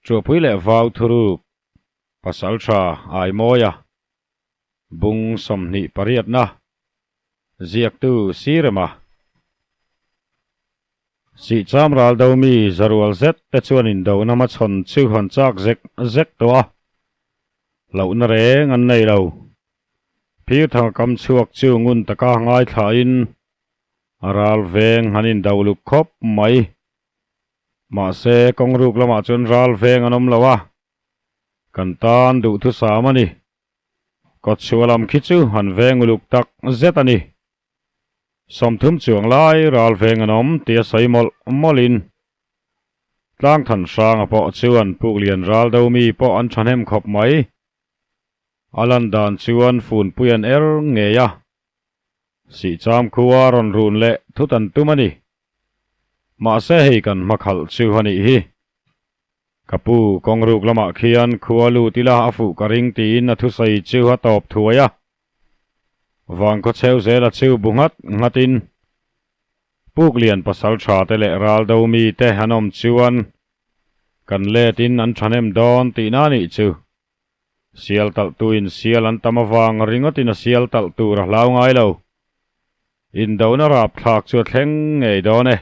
Chuahpui leh Vau Thuruk, Pasaltha Aimawia, Bung 28 na, Ziaktu Sirema. Sihcham ral do mi zarual zet te chuan indona hmachhawn chu han chak zek zek tawh a, hlauhna reng an nei lo. Phirthanga kam chhuak chu ngun taka ngaithlain a ral veng han indo luk khawp mai. Mahse, kawng ruk lamah chuan ral veng an awm lo a, kan tan duhthusam a ni. Kawtchhuah lam khi chu han veng uluk tak zet a ni. 30 chuang lai ral veng an awm tia sawi mawlh mawlhin Tlangthan hranga pawh chuan Puklian ral do mi pawh an thahnem khawp mai. A lan dan chuan funpui an er ngei a. Sihcham khua rawn run leh thut an tum a ni. Mahse hei kan hmakhalh chu a nih hi. Ka pu, kawng ruk lamah khian khua lut ila a fuh ka ring tiin a thusawi chu a tawp thuai a. Vangkhaw cheu zela chu bu nghat nghatin Puklian pasal tha te leh ral do mi te an awm chuan kan letin an thahnem dawn tihna nih chu. Sial talh tuin sial an tam avang ringawtin a sial talh tur a hlau ngai lo. Indona rapthlak chu a thleng ngei dawn e.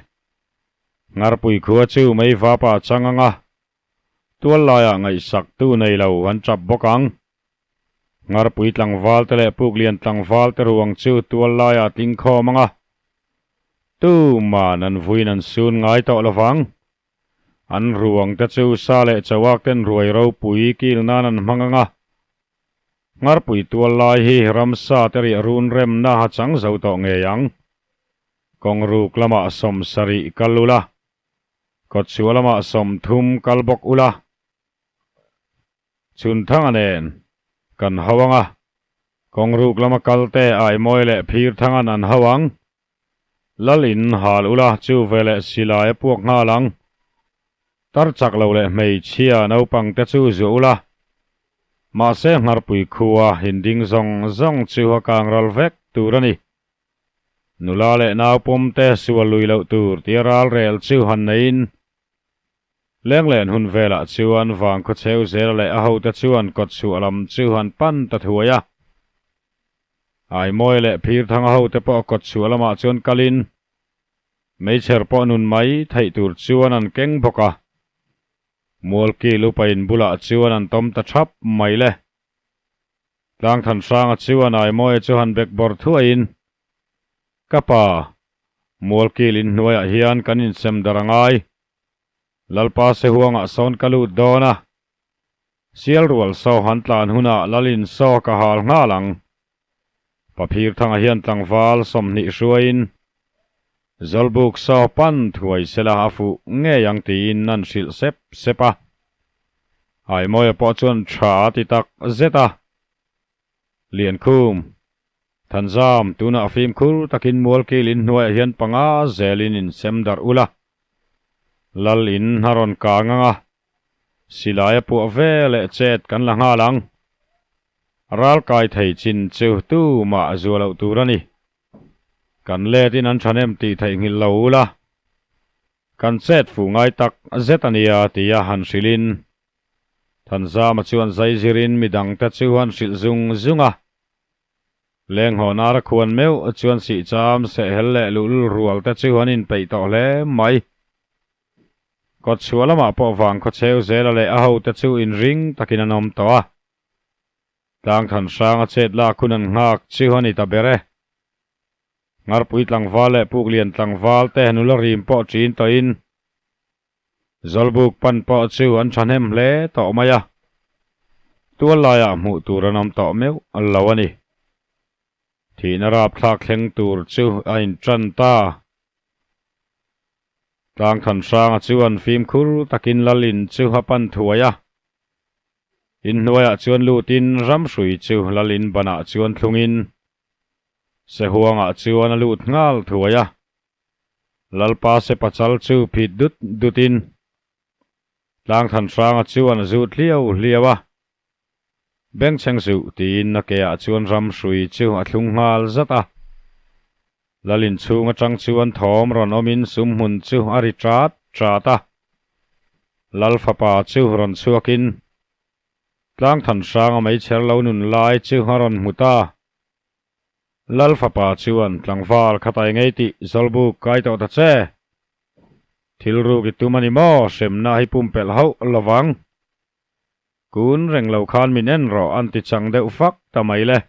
Ngarpui khua chu mei vapa a chang ang a, tual laiah ngaihsak tu nei lo an tap bawk ang. Ngarpui tlangval te leh Puklian tlangval te ruang chu tual laiah a tling khawm ang a, tuman an vuin an sun ngai tawh lovang. An ruang te chu sa leh chauak ten ruai ropui kil nan an hmang ang a. Ngarpui tual lai hi ramsa te riah run remna a chang zo tawh ngei ang. Kawng ruk lamah 70 kal ula, kawtchhuah lamah 30 kal bawk ula. Chhunthanga nen kan hau ang a, kawng ruk lama kalte Aimawi leh Phirthanga'n an hau ang. Lal in hal ula chu veleh silai a puak nghal ang. Tar chak lo leh hmeichhia naupang te chu zuah ula. Mahse Ngharpui khua hinding zawng zawng chu a kang ral vek tur a ni. Nula leh naupawm te sual lui loh tur tia ral rel chu han neiin Lenglen hun velah chuan vangkhaw cheu zela leh a hote chuan kawtchhuah lam chu han pan ta thuai a. Aimawi leh Phirthanga hote pawh kawtchhuah lamah chuan kalin meichher pawh nun mai theih tur chuan an keng bawk a. Mualkil upain bulah chuan an tawm ta thap mai le. Tlangthan hranga chuan Aimawia chu han bek bawr thuaiin, Ka pa, Mualkil inhnuaiah hian kan insem dar a ngai. Lalpa Sehuangah sawn ka lut dawn a. Sial rual saw han tlan hunah Lalin saw ka hal nghal ang. Paphirthanga hian tlangval 20 hruaiin Zawlbuk saw pan thuai sela a fuh ngei ang tiin an hrilh sep sep a. Aimawia pawh chuan tha a ti tak zet a. Liankhum, Thanzam, tunah fimkhur takin Mualkil inhnuaiah hian panga zelin insem darh ula. Lal in a rawn kang ang a, silai a puah ve leh chet kan la nghal ang. Ral kai thei chin chu tumah a zuah loh tur a ni. Kan letin an thahnem tih theihnghilh lo ula. Kan chet fuh ngai tak zet a nia tia han hrilhin Thanzama chuan zai zirin midangte chu han hrilh zung zung a. Lenghawn ara khuan meuh chuan sihcham sehhel leh luhlul rual te chu an inpeih tawh hle mai. Kawtchhuah lamah pawh vangkhaw cheu zela leh a hote chu inring takin an awm tawh a. Tlangthan hranga chet lak hun an nghak chu a ni ta ber e. Ngarpui tlangval leh Puklian tlangval te nula rim pawh ṭin tawhin Zawlbuk pan pawh chu an ṭhahnem hle tawh mai a, tual laiah hmuh tur an awm tawh meuh lo a ni. Thihna rapthlak thleng tur chu a inṭan ta. Tlangthan hranga chuan fimkhur takin Lalin chu a pan thuai a. Inhnuaiah chuan lutin ramhrui chu Lalin banah chuan thlungin Sehuangah chuan a lut nghal thuai a, Lalpa Sepa chal chu phit dut dutin Tlangthan hranga chuan a zut hliau hliau a, Bengchheng suh tiin a keah chuan ramhrui chu a thlung nghal zat a. Lal inchhung atang chuan thawm rawn awmin sumhmun chu a ri ṭat ṭat a. Lal fapa chu rawn chhuakin tlang than hranga meichher lo nun lai chu a rawn hmu ta. Lal fapa chuan tlangval kha tai ngei tih Zawlbuk kai tawh ta che. Thil ruk i tum a ni maw? Hremna hi pumpelh hauh lovang. Kun reng lo khan min en rawh an ti chang deuh fak ta mai le.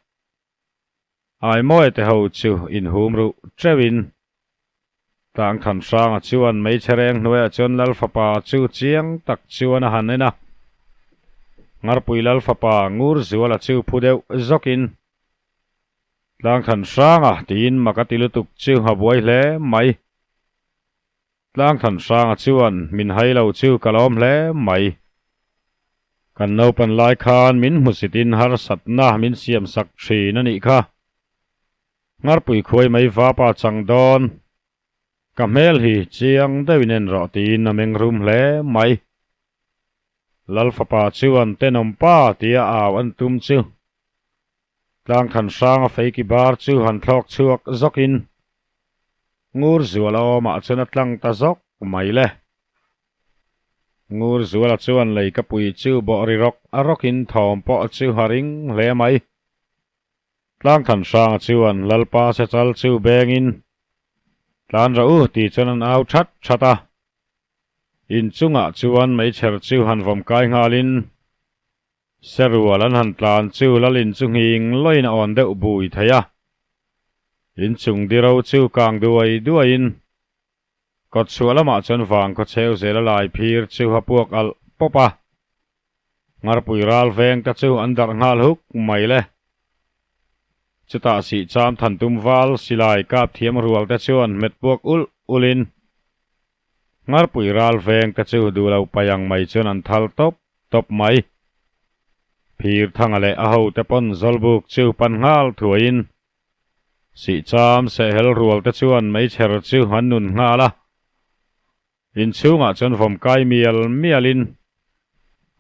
Aimawi te ho chu inhum ruh teuhin Tlang Thanhranga chuan hmeichhe reng hnuaiah chuan Lal fapa chu chiang tak chuan a han en a. Ngarpui Lal fapa ngur zuala chu phu deuh zawkin Tlang Thanhranga tiin mak a ti lutuk chu a buai hle mai. Tlang Thanhranga chuan min hai lo chu ka lawm hle mai. Kan naupan lai khan min hmusitin harsatna min siamsak thin a nih kha. Ngarpui khuai mai vapa chang dawn. Ka hmel hi chiang deuhin en rawh tiin a meng rum hle mai. Lal fapa chuan tenawm pa tia au an tum chu Tlang Thanhranga feiki bar chu han thlawk chhuak zawkin Ngur zual a awmah chuan a tlang ta zawk mai le. Ngur zuala chuan lei ka pui chu bawh ri rawk a rawkin thawm pawh chu a ring hle mai. Tlang Thanhranga chuan Lalpa sechal chu bengin tlan rawh u tih chuan an au that that a. Inchungah chuan meichher chu han vawm kai nghalin Serual an han tlan chu Lalin chu nghing lawin a awn deuh bui thei a. Inchung diro chu kang duai duaiin kawtchhuah lamah chuan vang khaw cheu zel a lai phir chu a puak alh pawp a. Ngarpui ral veng te chu an darh nghal huk mai le. Chutah sihcham thantum val silai kap thiam rual te chuan hmet puak ulh ulhin Ngarpui ral veng te chu duh lo pai ang mai chuan an thal tawp tawp mai. Phir thanga leh a hote pawn Zawlbuk chu pan nghal thuaiin Sihcham sehhel rual te chuan meichher chu an nun nghal a. Inchhungah chuan vawm kai mial mialin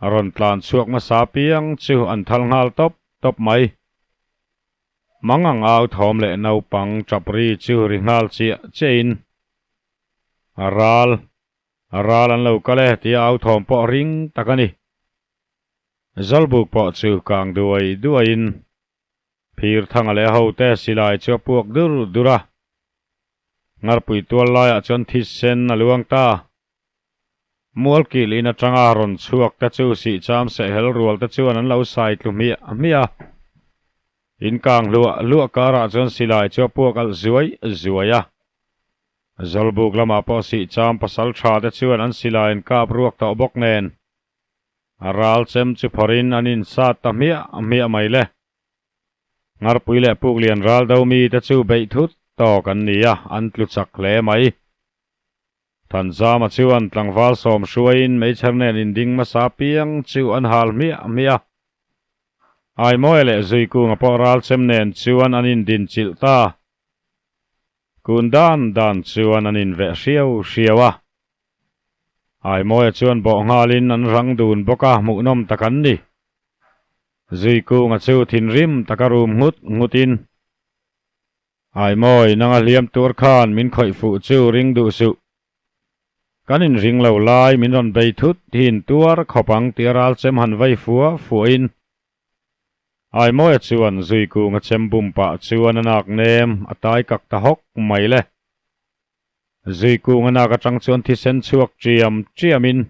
a rawn tlan chhuak hmasa piang chu an thal nghal tawp tawp mai. Mang ang au thawm leh naupang tap ri chu ri nghal chiah chiahin a ral a ral an lo kal e tia au thawm pawh ring tak a ni. Zawlbuk pawh chu kang duai duaiin phir thanga leh a hote silai chu a puak dur dur a. Ngarpui tual laiah chuan thisen a luang ta. Mualkil in atanga rawn chhuak te chu sihcham sehhel rual te chuan an lo sai tlu hmiah hmiah a. In kang hluah hluah karah chuan silai chu a puak alh zuai zuai a. Zawlbuk lamah pawh sihcham pasal tha te chuan an silai in kap ruak tawh bawk nen a ral chem chu phawrhin an insat ta hmiah hmiah mai le. Ngarpui leh Puklian ral do mite chu beih thut tawk an ni a, an tlu chak hle mai. Thanzama chuan tlangval sawm hruaiin meichher nen inding hmasa piang chu an hal hmiah hmiah a. Aimawi leh Zuikunga pawh ralchem nen chuan an indin chilh ta. Kun dan dan chuan an inveh hriau hriau a. Aimawia chuan bawh nghalin an rang dun bawk a, hmuhnawm tak an ni. Zuikunga chu thinrim taka rum nghut nghutin. Aimawi, nanga hliam tur khan min khawih fuh chu ring duh suh. Kan inring lo lai min rawn bei thut hin tuar khawp ang tia ral chem han vei fua fuahin Aimawia chuan zui kunga chem bum pah chuan a nak nem a tai kak ta hawk mai le. Zui kunga nak atang chuan thisen chhuak ṭiam ṭiamin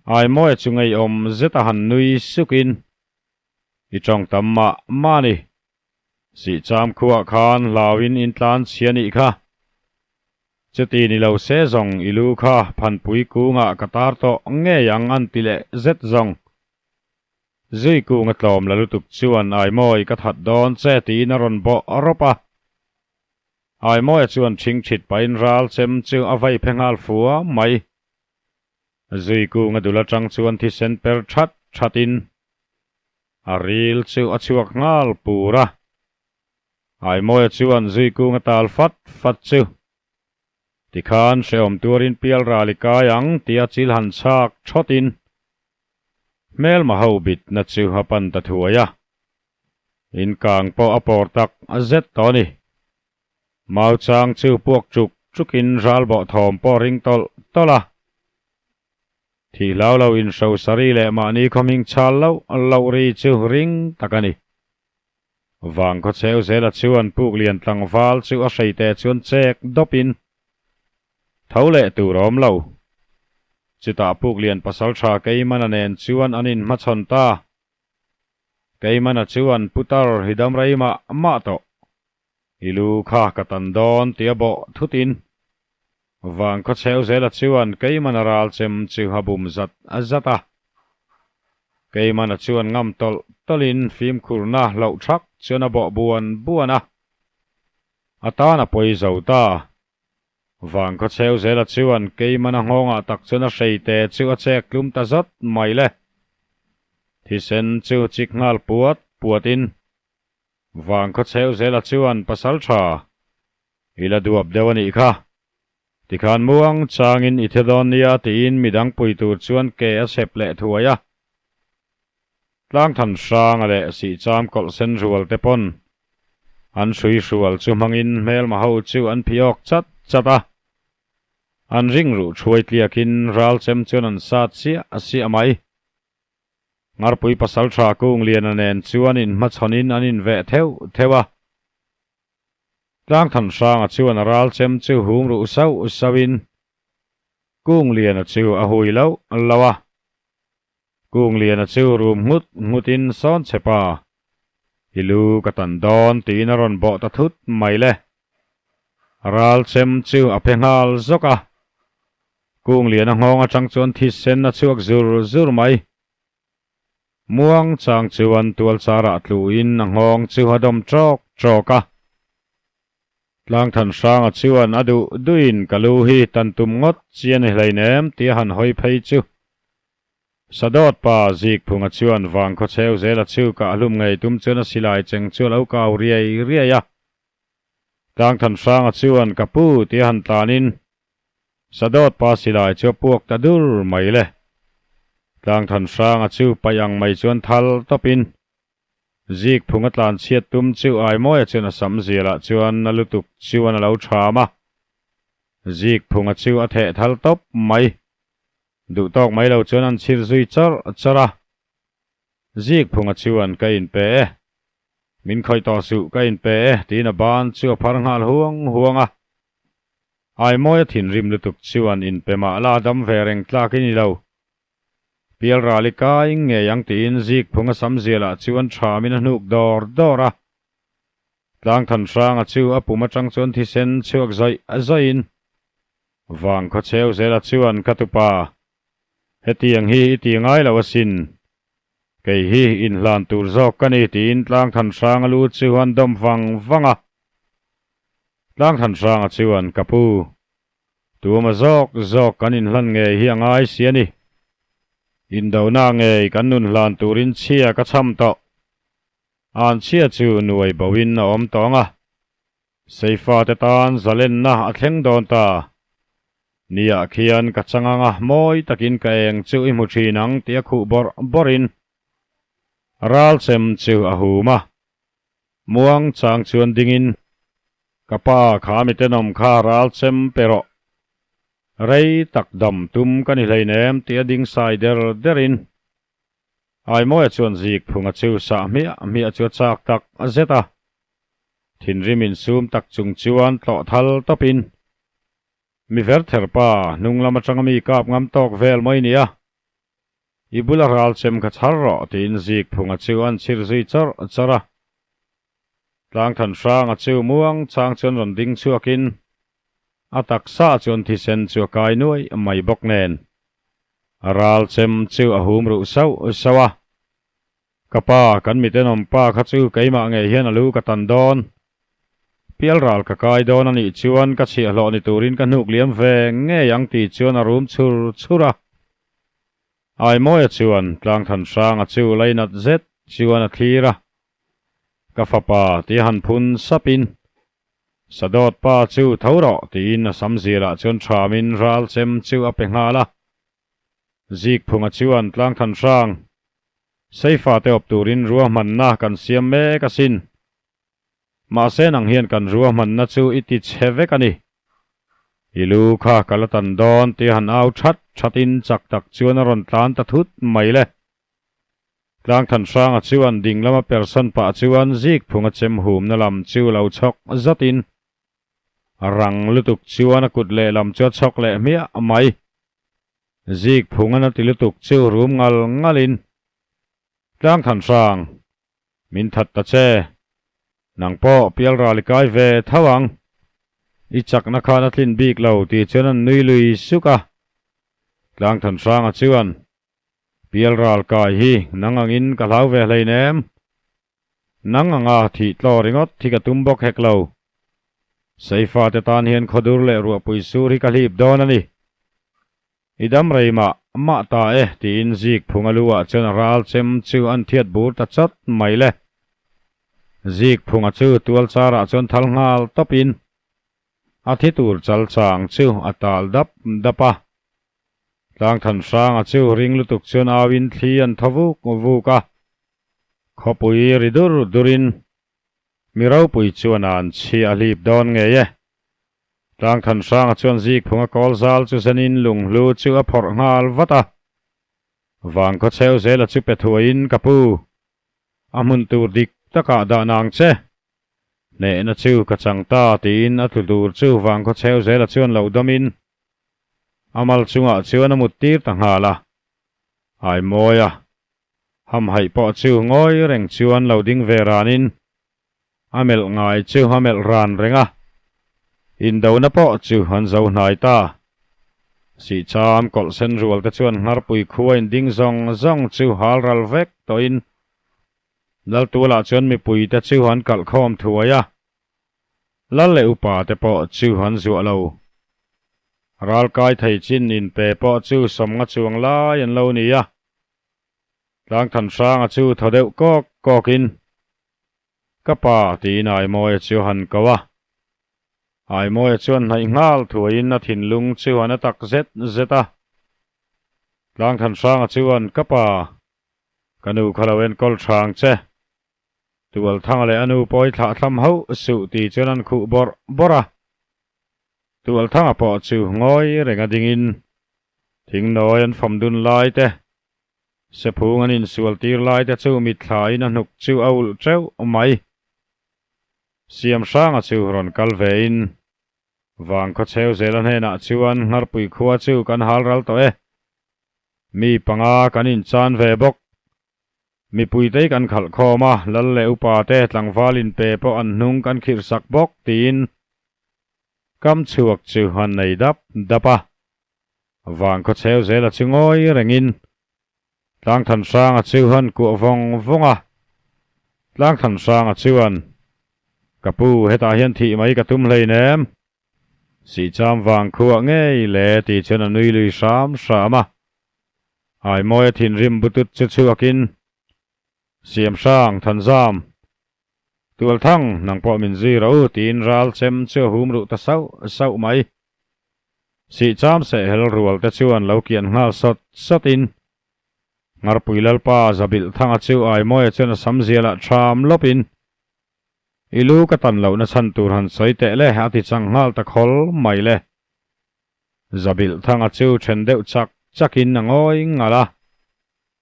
Aimawia chu ngeiawm zeta han nui sukin I tawng tam mah mah a ni. Sihcham khuah khan hlauin in tlan chhia nih kha. Chuti ni lo se zawng i lu kha phanpui kungah ka tar tawh ngei ang an ti leh zet zawng. Zui kung a tlawm la lutuk chuan Aimawi ka that dawn che tiin a rawn bawh rawp a. Aimawia chuan ṭhingṭhit pahin ral chem chu a vai phe nghal fua mai. Zui kung a dul atang chuan thisen per that thatin A ril chu a chhuak nghal pur a. Aimawia chuan zui kung a tal fat fat chu. Tikhan hrehawm tuarin pial ral i kai ang tia chil han chhak thawtin hmelma ho bitna chu a pan ta thuai a. Inkang pawh a pawr tak zet tawh a ni. Mau chang chu puak chuk chukin ral bawh thawm pawh ring tawlh tawlh a. Thih hlau lo in hro sari leh mahni khawming chhal loh loh ri chu ring tak a ni. Vang khaw cheu zela chuan puk lian tlangval chu a hreite chuan chek dawpin tho leh tur a awm lo. Chutah puk lian pasaltha Keimana nen chuan an inhmachhawn ta. Keimana chuan putar hi dam rei mah mah tawh. I lu kha ka tan dawn tia bawh thutin Vang khaw cheu zela chuan Keimana ral chem chu a bum zat zat a. Keimana chuan ngam tawlh tawlhin fimkhurna hlauh thak chuan a bawh buan buan a. A tan a pawi zo ta. Vang khaw cheu zela chuan Keimana nghawngah tak chuan a hreite chu a chek tlum ta zat mai le. Thisen chu chik nghal puat puatin Vang khaw cheu zela chuan pasal tha i la duap deuh a nih kha. Tikhan muang changin i the dawn nia tiin midang pui tur chuan ke a sep leh thuai a. Tlangthan hranga leh sihcham kawlh sen rual te pawn an hrui hrual chu hmangin hmelma ho chu an phiawk chat chat a. An ring ruh thuai tliakin ral chem chuan an sat siah siah mai. Ngarpui pasaltha Kungliana nen chuan inhmachhawnin an inveh theuh theuh a. Tlangthan hranga chuan a ral chem chu hum ruh sauh sauhin Kungliana chu a hui loh loh a. Kungliana chu rum nghut nghutin sawn che pa, i lu ka tan dawn tiin a rawn bawh ta thut mai le. Ral chem chu a phe nghal zawk a. Kungliana nghawng atang chuan thisen a chhuak zur zur mai. Muang chang chuan tual charah tluin a nghawng chu a dawm trawk trawk a. Tlangthan hranga chuan a duh duhin ka lu hi tan tum ngawt chi a ni hleinem tia han hawi phei chu. Sadawt pa Zikphunga chuan vang khaw cheu zela chu kah hlum ngei tum chuan a silai cheng chu a lo kau riai riai a. Tlangthan hranga chuan ka pu tia han tlanin Sadawt pa silai chu a puak ta dur mai le. Tlangthan hranga chu paih ang mai chuan thal tawpin zik phung a tlan chhiat tum chu Aimawia chuan a sam zialah chuan a lutuk chuan a lo tham a. Zik phunga chu a theh thal tawp mai. Duh tawk mai lo chuan an chhir zui chawrh chawrh a. Zik phunga chuan ka inpe e. Min khawih tawh suh ka inpe e tiin a ban chu a phar nghal huang huang a. Aimawia thinrim lutuk chuan inpe mah la dam ve reng tlak i ni lo. Pial ral i kai ngei ang tiin zik phunga sam zialah chuan thamin a hnuk dawr dawr a. Tlangthan hranga chu a pum atang chuan thisen chhuak zawih zawihin vang khaw cheu zela chuan ka tupa hetiang hi i ti ngai lo asin. Kei hi inhlan tur zawk ka ni tiin Tlangthan hranga lu chu an dawm vang vang a. Tlangthan hranga chuan ka pu, tuama zawk zawk kan inhlan ngei hi a ngai si a ni. Indona ngei kan nun hlan turin chhia ka cham tawh. An chhia chu nuai boin a awm tawng a. Seifate tan zalenna a thleng dawn ta. Niah khian ka chang ang a, mawi takin ka eng chu i hmu thin ang tia khuh bawrh bawrhin ral chem chu a hum a. Muang chang chuan dingin, Ka pa kha mi tenawm kha ral chem pe rawh. Rei tak dam tum ka ni hleinem tia ding sai der derin Aimawia chuan zik phunga chu sah hmiah hmiah chu a chak tak zet a. Thinrim insum tak chung chuan tlawh thal tawpin, Mi ver ther pa, hnung lam atanga mi kap ngam tawk vel mai nia. I bula ral chem kha chhar rawh, tiin zik phunga chu an chhir zui chawrh chawrh a. Tlangthan hranga chu muang chang chuan rawn ding chhuakin a taksa chuan thisen chu a kai nuai mai bawk nen a ral chem chu a hum ruh sauh sauh a. Ka pa, kan mitenawm pa kha chu keimah ngei hian a lu ka tan dawn. Pial ral ka kai dawn a nih chuan ka chhiahhlawh ni turin ka hnuk liam ve ngei ang tih chuan a rum chhur chhur a. Aimawia chuan Tlangthan hranga chu lainat zet chuan a thlir a. Ka fapa tia han phun sapin, Sadawt pa chu tho rawh tiin a sam zirah chuan thamin ral chem chu a pe nghal a. Zikphunga chuan Tlangthan hrang, Seifa te awp turin ruahmanna kan siam mek asin. Mahse nang hian kan ruahmanna chu i ti chhe vek a ni. I lu kha ka la tan dawn tia han au that thatin chak tak chuan a rawn tlan ta thut mai le. Tlangthanhranga chuan ding lama persan pah chuan Zikphunga chem humna lam chu lo chhawk zatin rang lutuk chuan a kut lehlam chu a chhawk leh hmiah mai. Zikphunga na ti lutuk chu rum ngal ngalin Tlangthanhrang min that ta che. Nang pawh pialral i kai ve tho ang. I chakna khan a tlin bik lo tih chuan an nui lui suk a. Tlangthanhranga chuan Pialral kai hi nang angin ka hlau ve hleinem. Nang anga thih tlaw ringawt hi ka tum bawk hek lo. Seifa te tan hian khawdur leh ruahpui sur hi ka hlip dawn a ni. I dam rei mah mah ta e tiin zik phung a lu ah chuan a ral chem chu an thiat bur ta chawt mai le. Zik phunga chu tual char ah chuan thal nghal tawp in a thi tur chal chang chu a tal dap dap a. Tlangthanhranga chu ring lutuk chuan au in thli an thaw vuk vuk a. Khawpui ri dur dur in mi ropui chuan an chhi a hlip dawn ngei e. Tlangthanhranga chuan Zikphunga kawl zal chu zenin lunghlu chu a phawrh nghal vat a. Vangkhaw cheu zela chu pe thuaiin ka pu, a hmun tur dik takah dah nang che. Hnehna chu ka chang ta tiin a tlu tur chu Vangkhaw cheu zela chuan lo dawmin a mal chungah chuan a mut tir ta nghal a. Aimawia hamhaih pawh chu ngawi reng chuan lo ding ve ranin A melh ngai chu a melh ran reng a, indona pawh chu an zo hnai ta. Sihcham kawlh sen rual te chuan Ngharpui khua in ding zawng zawng chu hal ral vek tawhin Laltualah chuan mipui te chu an kalh khawm thuai a, Lal leh upa te pawh chu an zuah lo. Ralkai thei chin inpe pawh chu sawmnga chuang lai an lo ni a, Tlangthanhranga chu thaw deuh kawk kawkin Ka pa, tiin Aimawia chu a han ko a. Aimawia chuan hnaih nghal thuaiin a thinlung chu a na tak zet zet a. Tlangthanhranga chuan, Ka pa, ka nu kha lo enkawl hrang che. Tualthanga leh a nu pawi thlah thlam hauh suh ti chuan an khuh bawrh bawrh a. Tualthanga pawh chu ngawi reng a dingin thingnawi an fam dun lai te, Sephung an insual tir lai te chu mitthlain a hnuk chu a ulh teuh mai. Siamhranga chu rawn kal vein Vangkhawcheu zela hnenah chuan Ngharpui khua chu kan hal ral tawh e. Mi panga kan inchan ve bawk. Mipuitei kan khalh khawm a, lal leh upa te tlangval inpe pawh an hnung kan khirh sak bawk tiin kam chhuak chu an nei dap dap a. Vangkhaw cheu zela chu ngawi rengin Tlangthanhranga chu han kuah vawng vawng a. Tlangthanhranga chuan, Ka pu, hetah hian thih mai ka tum hleinem. Sihcham vangkhuah ngei le tih chuan a nui lui hram hram a. Aimawia thinrim butut chu chhuakin, Siamhrang, Thanzam, Tualthang, nang pawh min zui ro tiin ral chem chu a hum ruh ta sauh sauh mai. Sihcham sehhel rual te chuan lo kian nghal sawt sawt in Ngharpui Lalpa Zabilh Thanga chu Aimawia chuan a sam zialah ṭham lawp in I lu ka tan lohna chhan tur han sawi teh le a ti chang nghal ta khawl mai le. Zabilh Thanga chu ṭhen deuh chak chak in a ngawi ngal a.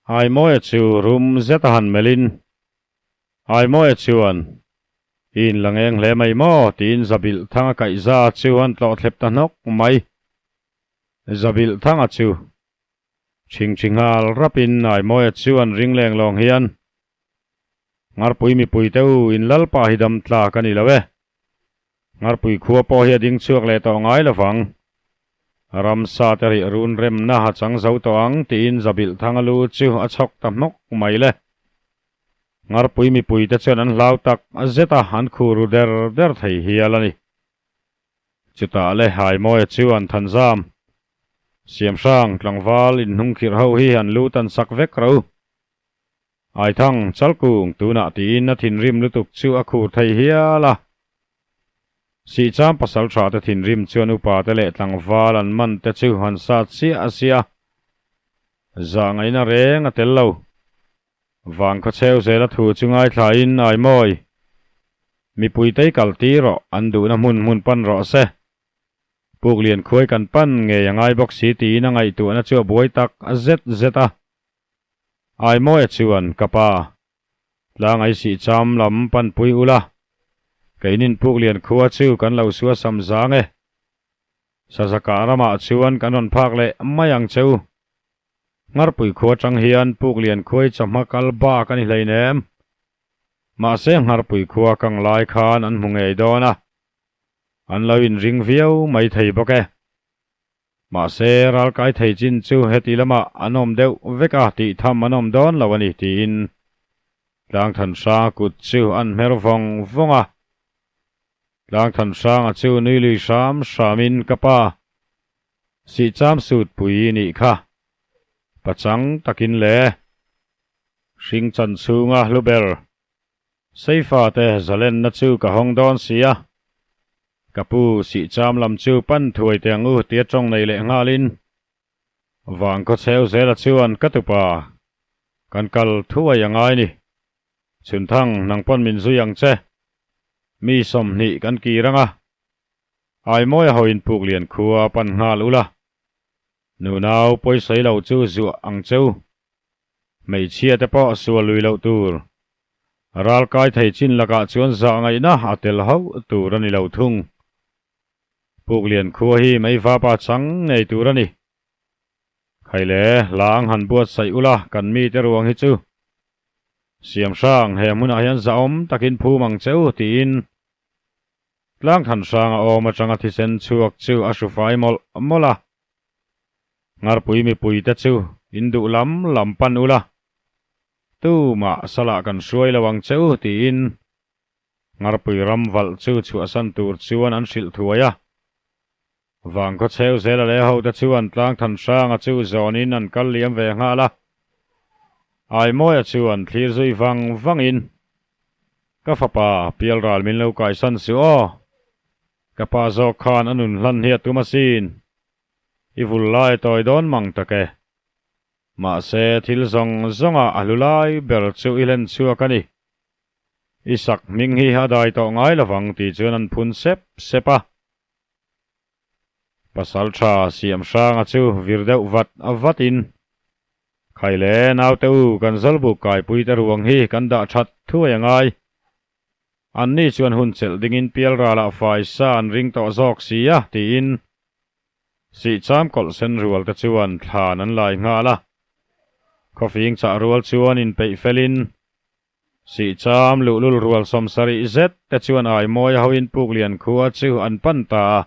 Aimawia chu rum zet a han melh in Aimawia chuan, I inla ngeng hle mai maw? tiin Zabilh Thanga kaihza chu an tlawh thlep ta hnawk mai. Zabilh Thanga chu chhingchhi nghal rapin Aimawia chuan ring leng lawng hian, Ngharpui mipui te u, in lalpa hi dam tlak a ni lo e. Ngharpui khua pawh hi a ding chhuak leh tawh ngai lo vang. Ramsa te rih run remna a chang zo tawh ang, tiin Zabilh Thanga lu chu a chhawk ta hmawk mai le. Ngharpui mipuite chuan an hlau tak zet a, an khu ru der der thei hial a ni. Chutah le Haimawia chu an thanzam. Siamhrang tlangval inhnungkhirh ho hi an lu tan sak vek ro. Aithang Chalkung tunah tiin a thinrim lutuk chu a khur thei hial a. Sihcham pasal tha te thinrim chuan upa te leh tlangval an man te chu han sat siah siah a. Zah ngaihna reng a tel lo. Vangkhaw cheu zela thu chu ngaithlain Aimawi, mipuitei kal tir rawh, an duhna hmun hmun pan rawh se. Puklian khuai kan pan ngei a ngai bawk si tiin a ngaihtuahna chu a buai tak zet zet a. Aimawia chuan, Ka pa, tlang ai sih cham lam panpui ula, keinin Puklian khua chu kan lo sua sam zang e. Sazakah ramah chuan kan rawn phak leh mai ang che u. Ngharpui khua tang hian Puklian khuai chawhma kal bak a ni hleinem. Mahse Ngharpui khua kang lai khan an hmu ngei dawn a, an lo inring viau mai thei bawk e. Mahse ralkai thei chin chu heti lamah an awm deuh vek a tih tham an awm dawn lo a ni tiin Tlangthanhranga kut chu an hmer vawng vawng a. Tlangthanhranga chu nui lui hram hramin ka pa Sihcham sut pui nih kha. Pachang takin le. Hring chan chhunga hlu ber. Seifa te zalenna chu ka hawng dawn sia. Ka pu Sihcham lam chu pan thuai teh ang u tia tawng nei leh nghalin Vangkhaw cheu zela chuan ka tupa kan kal thuai a ngai ni. Chhunthang nang pawn min zui ang che. Mi 20 kan kir ang a. Aimawia ho in Puklian khua pan nghal ula. Nunau pawisawi lo chu zuah ang cheu. Hmeichhia te pawh sual lui loh tur. Ral kai thei chin lakah chuan zah ngaihna a tel hauh tur a ni lo thung. Puklian khua hi meivapa chang ngei tur a ni. Khaile, hlang han buatsaih ula kan mite ruang hi chu. Siam hrang he hmunah hian zahawm takin phum ang cheu tiin Tlangthan hranga awm atanga thisen chhuak chu a hru fai mawlh mawlh a. Ngharpui mipuite chu in duh lam lam pan ula, tumah salah kan hruai lo ang che u tiin Ngharpui ram valh chu chhuahsan tur chuan an hrilh thuai a. Vangkhaw cheu zela leh hote chuan Tlangthan hranga chu zawnin an kal liam ve nghal a. Aimawia chuan thlir zui vang vangin, Ka fapa, pialral min lo kaisan suh aw. Ka pa zawk khan a nun hlan hi a tum asin. I vul lai tawi dawn mang tak e. Mahse, thil zawng zawngah a hlu lai ber chu i hlen chhuak a ni. I sak hming hi a dai tawh ngai lovang tih chuan an phun sep sep a. Pasal tha siam hranga chu vir deuh vat vatin, Khai le, naute u, kan Zawlbuk kaipui te ruang hi kan dah that thuai a ngai. Anni chuan hun chelh dingin pialralah fai sa an ring tawh zawk si a, tiin Sihcham kawlh sen rual te chuan thlan an lai nghal a. Khawfing chah rual chuan inpeih felin Sihcham luhlul rual 70 zet te chuan Aimawi hoin Puklian khua chu an pan ta a.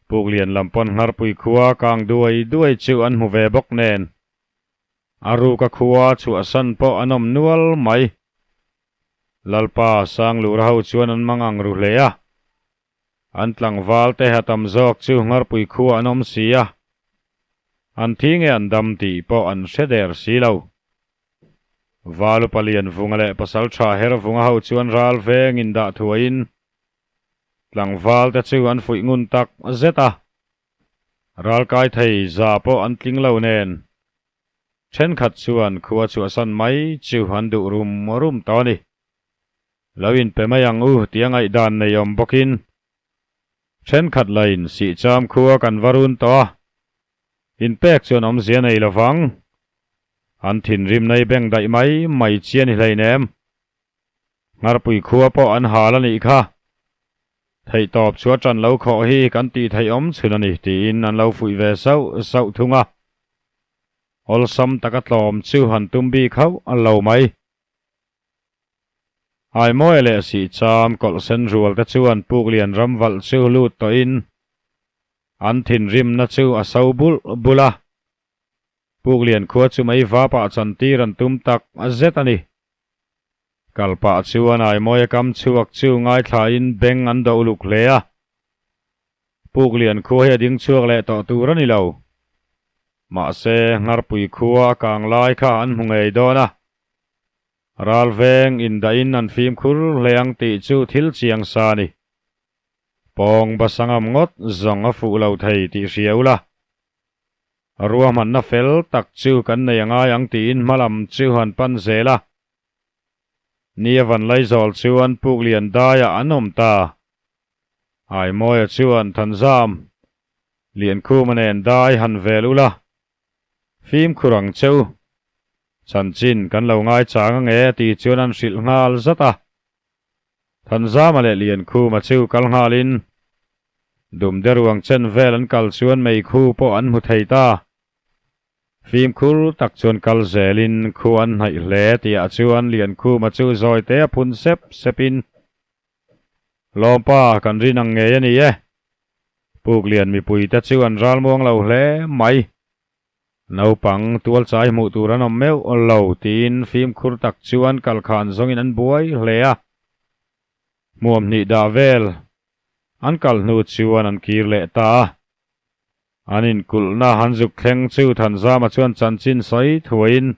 Puklian lam pawn Ngharpui khua kang duai duai chu an hmu ve bawk nen. A ruka khua chhuahsan pawh an awm nual mai. Lalpa Sanglura ho chuan an mang ang ru hle a. An tlangval te ha tam zawk chu Ngharpui khua an awm si a. An thi nge an dam tih pawh an hre der si lo. Valu palian vunga leh pasal tha her vunga ho chuan ral veng in dah thuaiin tlangval te chu an fuih ngun tak zet a. Ral kai thei za pawh an tling lo nen thenkhat chuan khua chhuahsan mai chu an duh rum rum tawh a ni. Lo inpe mai ang u tia ngaihdan nei awm bawkin thenkhat lain Sihcham khua kan va run tawh a, inpek chuan awmzia nei lovang. An thinrim nei beng daih mai mai chi a ni hleinem. Ngharpui khua pawh an hal a nih kha. Theihtawp chu a ṭan lo khawh hi kan tih theih awm chhun a ni tiin an lo fuih ve sauh sauh thung a. Awlsam taka tlawm chu han tum bik hauh lo mai. Aimawia leh Sihcham kawlh sen rual te chuan Puklian ram valh chu lut tawhin an thinrimna chu a so bulh bulh a. Puklian khua chu mei vapah chantir an tum tak zet a ni. Kal pah chuan Aimawia kam chhuak chu ngaithlain beng an doh luk hle a. Puklian khua hi a ding chhuak leh tawh tur a ni lo. Mahse, Ngharpui khua a kang lai kha an hmu ngei dawn a. Ral veng indahin an fimkhur hle ang tih chu thil chiang sa a ni. Pawng basangam ngawt zawng a fuh lo thei tih hria ula. Ruahmanna fel tak chu kan nei a ngai ang tiin hmalam chu han pan zel a. Ni a van laizawl chuan Puklian daiah an awm ta. Aimawia chuan Thanzam, Liankhuma nen dai han vel ula, fimkhur ang che u. Chanchin kan lo ngaichang ange a ti chuan an hrilh nghal zat a. Thanzama leh Liankhuma chu kal nghalin Dumde ruang chen vel an kal chuan meikhu pawh an hmu thei ta. Fimkhur tak chuan kal zelin khu an hnaih hle tihah chuan Liankhuma chu zawi te a phun sep sepin, Lawmpa, kan rin ang ngei a ni e. Puklian mipuite chu an ralmuang lo hle mai. Naupang tualchai hmuh tur an awm meuh lo tiin fimkhur tak chuan kalkhan zawngin an buai hle a. Hmuam hnih dah vel an kal hnu chuan an kir leh ta a. An inkulhna an zuk thleng chu Thanzama chuan chanchin sawi thuaiin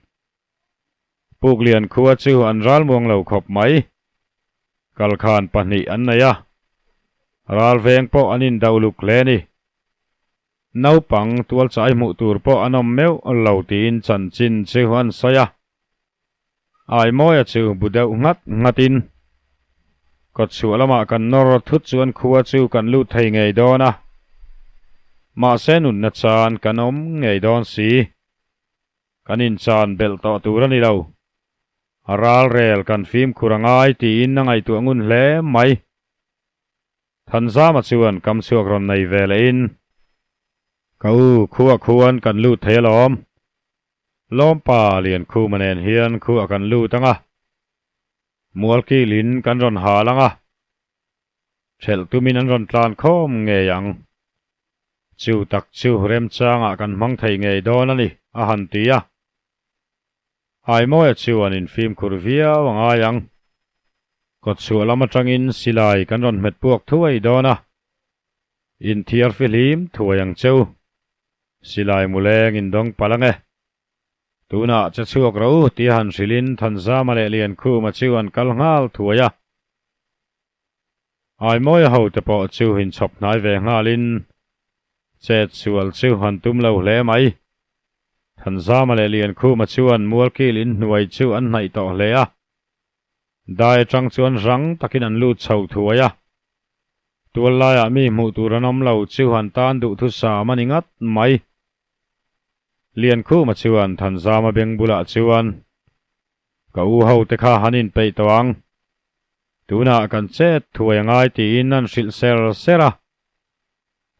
Puklian khua chu an ralmuang lo khawp mai. Kalkhan pahnih an nei a, ralveng pawh an indoh luk hle a ni. Naupang tualchai hmuh tur pawh an awm meuh lo tiin chanchin chu an sawi a. Aimawia chu bu deuh nghat nghatin, Kawtchhuah lamah kan nawr thut chuan khua chu kan lut thei ngei dawn a, mahse nunna chan kan awm ngei dawn si. Kan inchan belh tawh tur a ni lo. A ralrel kan fimkhur a ngai tiin a ngaihtuah ngun hle mai. Thanzama chuan kam chhuak rawn nei ve leh in, Ka u, khuah khuan kan lut thei alawm. Lawmpa Liankhuma nen hian khuah kan lut ang a, Mualkil in kan rawn hal ang a, thelh tumin an rawn tlan khawm ngei ang. Chu tak chu remchangah kan hmang thei ngei dawn a ni, a han ti a. Aimawia chuan infimkhur viau a ngai ang. Kawtchhuah lam atangin silai kan rawn hmet puak thuai dawn a, inthiar fihlim thuai ang cheu. Silai muleng indawng palh ang e. Tunah che chhuak ro tia han hrilhin Thanzama leh Liankhuma chu an kal nghal thuai a. Aimawia hote pawh chu inchhawp hnai ve nghalin chet sual chu an tum lo hle mai. Thanzama leh Liankhuma chuan Mualkil inhnuai chu an hnaih tawh hle a. Dai atang chuan rang takin an lut chho thuai a. Tual laiah mi hmuh tur an awm lo chu an tan duhthusam a ni ngat mai. Liankhuma chuan Thanzama beng bulah chuan, Ka u hote kha han inpeih tawh ang. Tunah kan chet thuai a ngai tiin an hrilh ser ser a.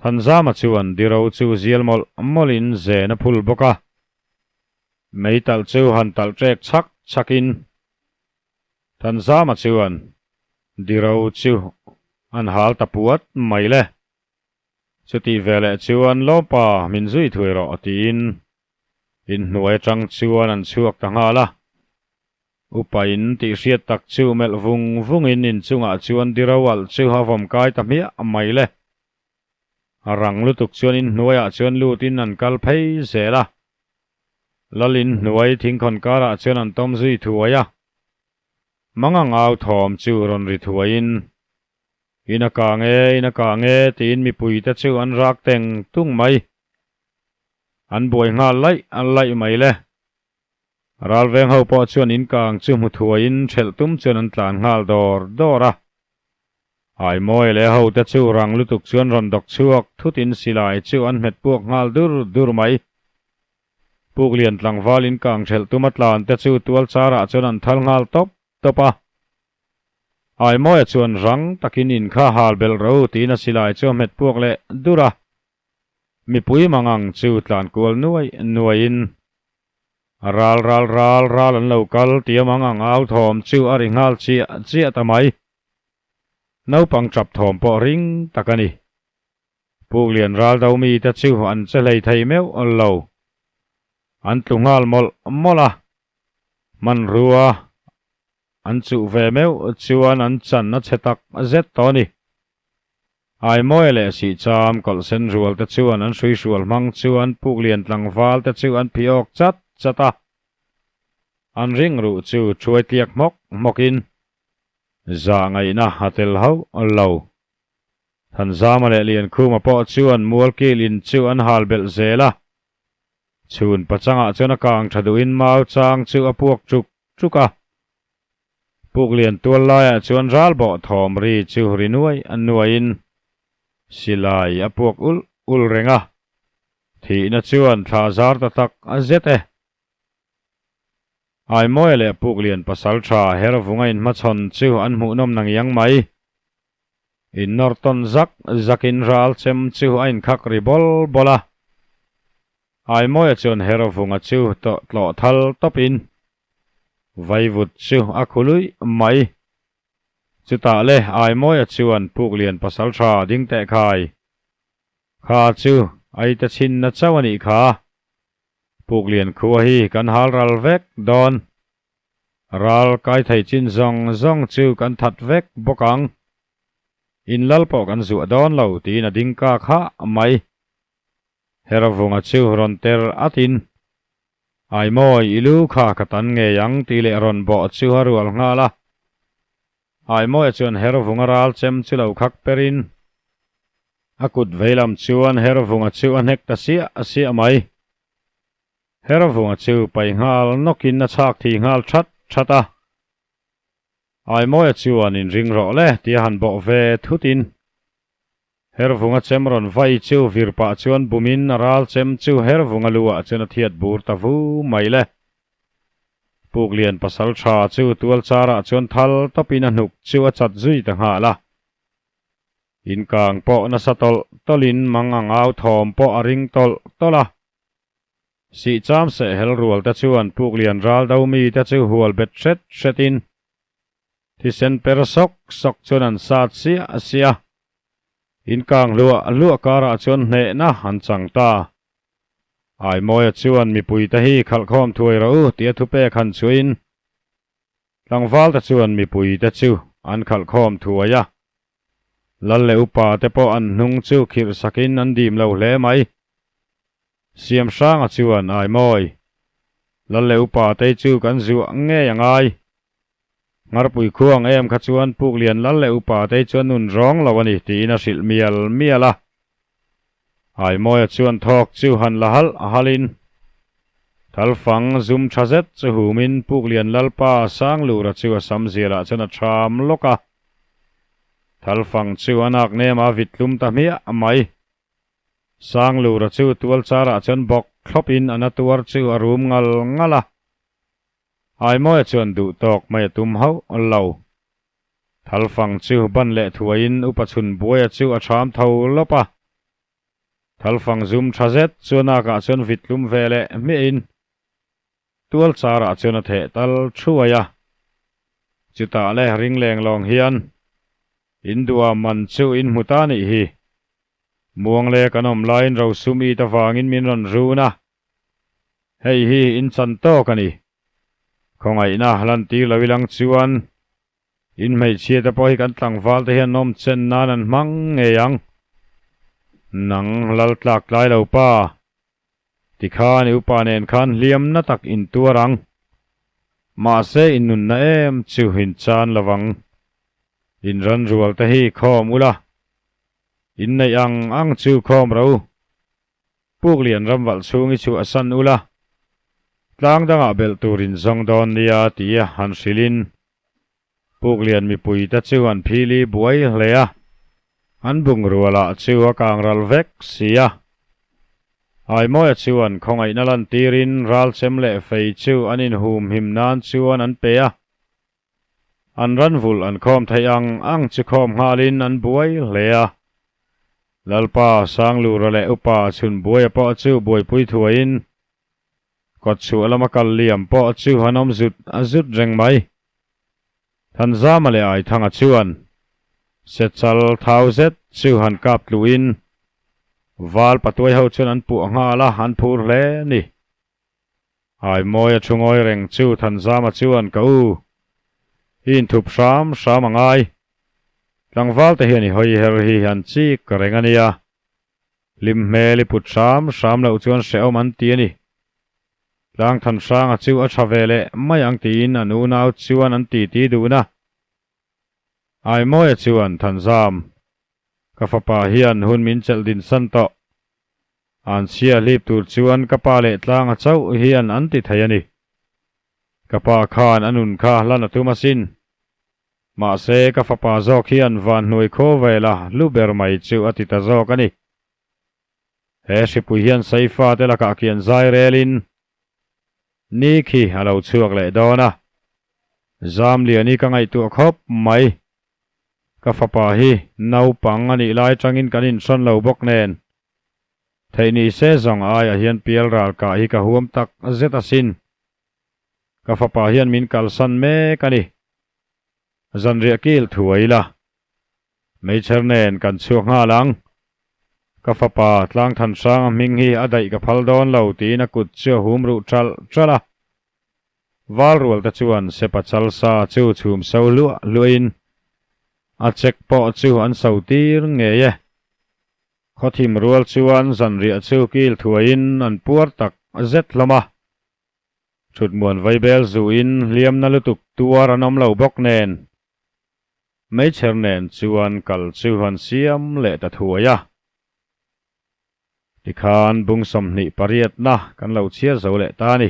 Thanzama chuan Diro chu zial mawlh mawlhin zen a phul bawk a. Meitalh chu han talh ṭek chhak chhakin Thanzama chuan Diro chu an hal ta puat mai le. Chutih veleh chuan Lawmpa min zui thuai rawh tiin inhnuai atang chuan an chhuak ta nghal a. Upa in tih hriat tak chu melh vung vungin inchungah chuan Diro alh chu a vawm kai ta hmiah mai le. A rang lutuk chuan inhnuaiah chuan lutin an kal phei zel a. Lal inhnuai thingkhawn karah chuan an tawm zui thuai a. Manga ngau thawm chu rawn ri thuaiin In a kang e, in a kang e, tiin mipuite chu an rak teng tung mai. An buai nghal laih laih mai le. Ralveng ho pawh chuan in kang chu hmu thuaiin ṭhelh tum chuan an tlan nghal dawr dawr a. Aimawi leh hote chu rang lutuk chuan rawn dawk chhuak thutin silai chu an hmet puak nghal dur dur mai. Puklian tlangval in kang ṭhelh tum a tlan te chu tual charah chuan an thal nghal tawp tawp a. Aimawia chuan rang takin in kha hal belh ro tiin a silai chu a hmet puak leh dur a. Mipui mangang chu tlan kual nuai nuaiin ral ral ral ral an lo kal tia mangang au thawm chu a ri nghal chiah chiah ta mai. Naupang tap thawm pawh ring tak a ni. Puklian ral do mite chu an che hlei thei meuh lo. An tlu nghal mawlh mawlh a. Hmanrua an chuh ve meuh chuan an chan a chhe tak zet tawh a ni. Aimawia leh Sihcham kawlh sen rual te chuan an hruihrual hmang chuan Puklian tlangval te chu an phih awk chat chat a. An ring ruh chu thuai tliak hmawk hmawkin zah ngaihna a tel hauh lo. Thanzama leh Liankhuma pawh chuan Mualkil in chu an hal belh zel a. Chhun pachangah chuan a kang tha duhin mau chang chu a puak chuk chuk a. Puklian tual laiah chuan ral bawh thawm ri chu ri nuai nuaiin. Silai a puak ulh ulh reng a, thihna chuan thla zar ta tak a zet e. Aimawia leh Puklian pasaltha Hervunga inhmachhawn chu an hmuhnawm na ngiang mai. Innawr tawn zak zakin ral chem chu a inkhak ri bawl bawl a. Aimawia chuan Hervunga chu tlawh thal tawpin vaivut chu a khu luih mai. Chutah le Aimawia chuan Puklian pasaltha ding teh khai. Kha chu ai ta chhinna chauh a nih kha. Puklian khua hi kan hal ral vek dawn. Ral kai thei chin zawng zawng chu kan that vek bawk ang. In lal pawh kan zuah dawn lo tiin a ding kak hah mai. Heravunga chu rawn ter atin Aimawi i lu kha ka tan ngei ang tih leh rawn bawh chu a rual nghal a. Aimawia chuan Hervunga ral chem chu lo khak perin a kut veilam chuan Hervunga chu a hnek ta siah siah mai. Hervunga chu pai nghal nawkin a chhak thi nghal that that a. Aimawia chuan inring rawh le tia han bawh ve thutin Hervunga chem rawn vai chu vir pah chuan bumin a ral chem chu Hervunga lu ah chuan a thiat bur ta vu mai le. Puklian pasal tha chu tual char ah chuan thal tawpin a hnuk chu a chat zui ta nghal a. Inkang pawh nasa tawlh tawlhin mang ang au thawm pawh a ring tawlh tawlh a. Sihcham sehhel rual te chuan Puklian ral do mi te chu hual bet hret hretin Thisen per sawk sawk chuan an sat siah siah a, inkang hluah hluah karah chuan hnehna an chang ta. Aimawia chuan mipuite hi khalhkhawm thuai rawh u tia thupek han chhuahin tlangvalte chuan mipuite chu an khalhkhawm thuai a. Lal leh upa te pawh an hnung chu khirh sakin an dim lo hle mai. Siamhranga chuan Aimawi, Lal leh upa te chu kan zuah ngei a ngai. Ngarpui khuang em kha chuan Puklian lal leh upa te chuan nun rawng lo a ni tiin a hrilh mial mial a. Aimawia chuan thawk chu han la halh halhin Thalfang zum tha zet chu humin Puklian lalpa Sanglura chu a sam zialah chuan a tham lawk a. Thalfang chu a nak nem a vit tlum ta hmiah mai. Sanglura chu tual charah chuan bawk thlawpin a na tuar chu a rum ngal ngal a. Aimawia chuan duh tawk mai a tum hauh lo. Thalfang chu ban leh thuaiin upa chhun buaia chu a ṭham tho lawp a. Thalfang zum ṭha zet chu a nakah chuan vit tlum ve leh hmiahin tual charah chuan a theh tal thuai a. Chutah le ring leng lawng hian in duha man chu in hmu ta nih hi. Muang le kan awm laiin rosum it avangin min rawn run a. Hei hi in chan tawk a ni. Khawngaihna lantir lo ilang chuan in hmeichhia te pawh hi kan tlangval te hian nawm chen nan an hmang ngei ang. Nang lal tlak tlai lo pa. Tikhan i upa nen khan hliam na tak in tuar ang. Mahse in nunna em chu in chan lo vang. In ran rual te hi khawm ula. In neih ang ang chu khawm ro. Puklian ramvalh chhung i chhuah san ula, tlang dangah belh tur in zawng dawn nia tia han hrilhin Puklian mipuite chu an phili buai hle a, an bungrualah chu a kang ral vek si a. Aimawia chuan khawngaihna lantirin ralchem leh fei chu an inhumhim nan chuan an pe a, An ranvulh an khawm theih ang ang chu khawm nghalin an buai hle a. Lalpa Sanglura leh Upa Chhunbuaia pawh chu buaipui thuaiin kawtchhuah lama kal liam pawh chu an awm zut zut reng mai. Thanzama leh Aithanga chuan Sechal thau zet chu han kap tluhin Val patuai ho chuan an puah nghal a, an phur hle a ni. Aimawi a thu ngawi reng chu Thanzama chuan ka u i inthup hram hram a ngai. Tlangval te hian i hawi her hi an chik reng a nia. Hlim hmel i put hram hram loh chuan hrehawm an ti a ni. Tlangthanhranga chu a tha ve leh mai ang tiin an unau chuan an titi dun a. Aimawia chuan Thanzam, ka fapa hian hun min chelh din san tawh. An chhia hlip tur chuan ka pa leh tlanga chauh hian an ti thei a ni. Ka pa khan a nun kha hlan a tum asin. Mahse, ka fapa zawk hian vanhnuai khaw vela lu ber mai chu a ti ta zawk a ni. He hripui hian Saifa te lakah kian zai relin ni khi a lo chhuak leh dawn a. Zamliani ka ngaihtuah khawp mai. Ka fapa hi naupang a nih lai tangin kan inhrawn lo bawk nen. Theih ni se zawng aiah hian pial ral kah hi ka huam tak zet asin. Ka fapa hian min kalsan mek a ni. Zanriah kil thuai ila. Meichher nen kan chhuak nghal ang. Ka fapa Tlangthanhranga hming hi a daih ka phal dawn lo tiin a kut chu a hum ruh ṭalh ṭalh a. Valrual te chuan Sepa chalsa chu chhum so hluah hluahin a chek pawh chu an so tir ngei e. Khawthim rual chuan zanriah chu kil thuaiin an puar tak zet hlawm a. Thutmuan vaibel zuin hliamna lutuk tuar an awm lo bawk nen meichher nen chuan kal chu an siam leh ta thuai a. Tikhan bung 28 na kan lo chhiar zo leh ta a ni.